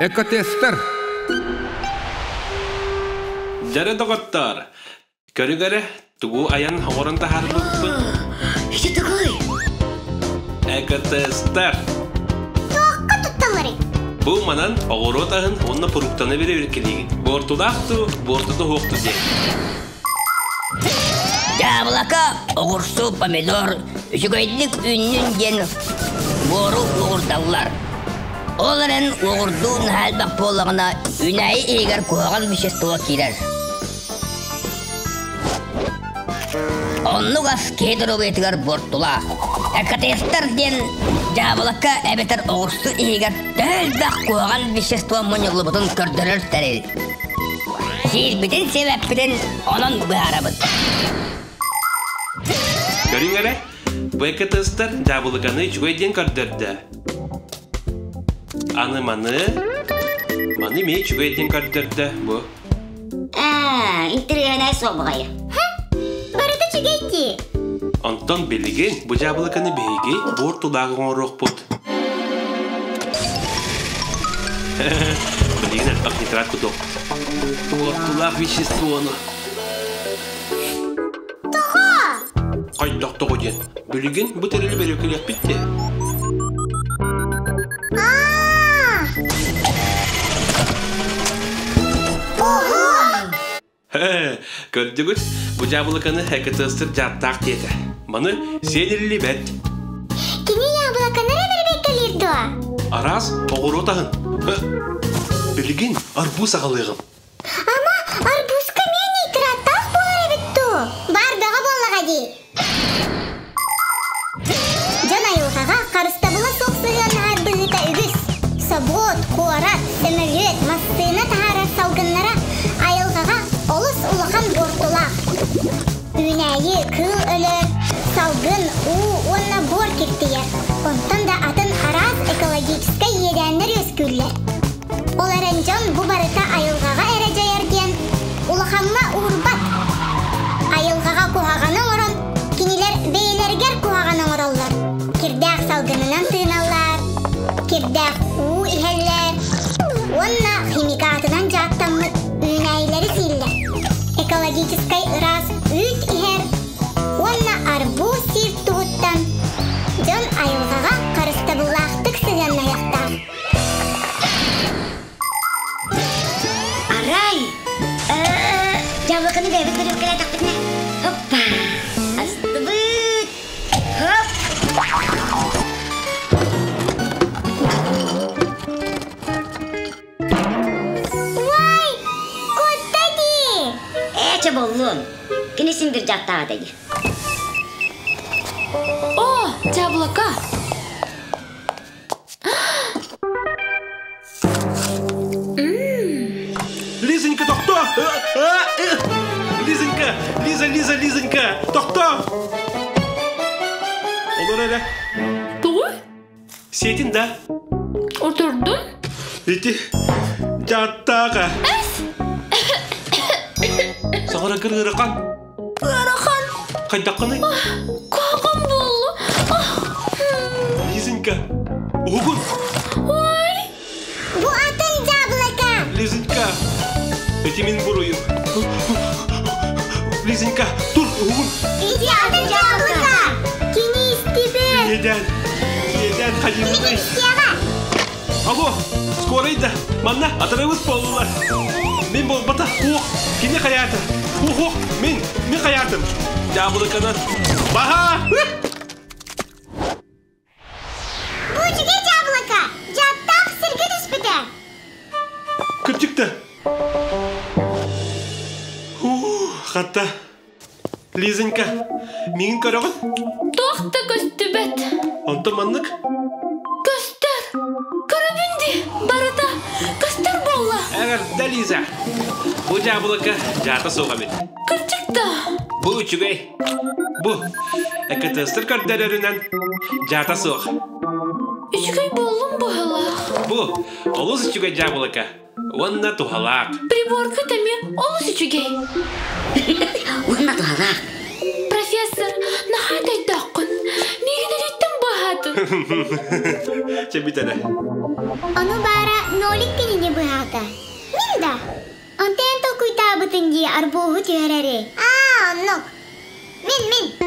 Экотестер! Дьэрэ доҕоттоор, көрүҥ эрэ, тугу айан оҥорон таһаарбыппын? Ити тугуй? Экотестер! Туохха тутталларый? Бу манан оҕуруот аһын уонна фруктаны бэрэбиэркэлиигин. Буортулаах дуу, буортута суох дуу диэн. Дьаабылака, оҕурсу, помидор үчүгэйдик үүннүн диэн буору уоҕурдаллар. Ол эрэн уоҕурдуу наһаа элбэх буоллаҕына, үүнээйи иһигэр куһаҕан вещество киирэр. Оннук ас киһи доруобуйатыгар буортулаах. Экотестар диэн дьаабылака эбэтэр оҕурсу иһигэр төһө элбэх куһаҕан вещество мунньуллубутун көрдөрөр тэрил. Сиирбитин сиэбэппитин онон быһаарабыт. Көрүҥ эрэ, бу экотестар дьаабылыканы үчүгэй диэн көрдөрдө. Аны маны, маны эмиэ үчүгэй диэн көрдөрдө бу. Аа, интэриэһинэй суол баҕайы. Барыта үчүгэй дии. Онтон билигин бу дьаабылыканы биһиги буортулаах оҥоруохпут. Билигин элбэх нитрат кутуохпут. Буортулаах веществону. Тоҕо? Хайдах тоҕо диэн. Билигин бу тэрили бөрөкүлүөхпүт дии. Аа! Ого! Көрдүгүт, бу дьаабылыканы ЭКТС-тыр дьааттаах диэтэ. Маны сиэниллибэт. Кини яблоканы эрэ бэрбэккэлиир дуо? Араас оҕуруот аһын. Билигин арбуз аҕалыаҕым. Ама арбузка эмиэ нитраттаах буолар эбит дуу? Баар бөҕө буоллаҕа дии. Дьон айылҕаҕа харыстабыла суох сыһыаннаһар быһыыта үгүс. Собуот, куорат, сөмөлүөт, массыына таһаарар салгыннара айылҕаҕа олус улахан буортулаах. Үүнээйи, кыыл өлөр, салгын, уу уонна буор киртийэр. Онтон да атын араас экологическай иэдээннэр үөскүүллэр. Ол эрэн дьон бу барыта айылҕаҕа эрэ дьайар диэн улахаҥҥа уурбат. Айылҕаҕа куһаҕаны оҥорон, кинилэр бэйэлэригэр куһаҕаны оҥороллор. Кирдээх салгынынан тыыналлар, кирдээх уу иһэллэр уонна химикатынан дьааттаммыт үүнээйилэри сииллэр. Экологическай ыраас үүт иһэр уонна арбуз сиир туһуттан дьон айылҕаҕа харыстабыллаахтык сыһыаннаһыахтаах. Арай, дьаабылыканы бэйэбит бөрүөккэлээтэхпитинэ, хоппа, астыбыт, хоп! Уай, кутта дии! Ээ, чэ боллуон, кини син бир дьааттаабата дии. О, дьаабылыка! Лизонька, тохто! Лизонька! Лиза, Лиза, Лизонька! Тохто! Олор эрэ. Тугу? Сиэтин да. Отурдун? Ити дьааттааҕа. Саҕара кыр ыарахан. Ыарахан. Хайдаххыный? Куһаҕан буолла. Лизонька, уһугун. Ой! Бу атын дьаабылыка. Лизонька, ити мин буруйум. Лизонька, тур, уһугун. Ити атын дьаабылыка. Кини истибэт. Иэдээн, иэдээн хайыыбыный? Алло, скорый да, манна атырыбыс буоллулар. Мин буолбата, уох, кини хайаата. Уох, уох, мин, мин хайаатым. Дьаабылыканан. Баха! Бу үчүгэй дьаабылыка дьааттаах сиргэ түспүтэ. Кырдьык да. Хата, Лизонька, миигин көрөҕүн? Туох да көстүбэт. Онтон маннык? Көстөр. Көрөбүн дии, барыта көстөр буолла. Эҕэрдэ, Лиза. Бу дьаабылыка дьаата суох эбит. Кырдьык да. Бу үчүгэй. Бу ЭКТС-тар көрдөрөрүнэн дьаата суох. Үчүгэй буоллум быһыылаах. Бу олус үчүгэй дьаабылыка. Уонна туһалаах. Приборка эмиэ олус үчүгэй. Уонна туһалаах. Профессор, наһаа өйдөөххүн. Миигин өрүттэн быһаатын. Чэ бүт эрэ. Ону баара Нолик кинини быһаата. Мин да. Онтон толкуйдаабытын дии арбуһу түһэрэри. Аа, оннук. Мин, мин.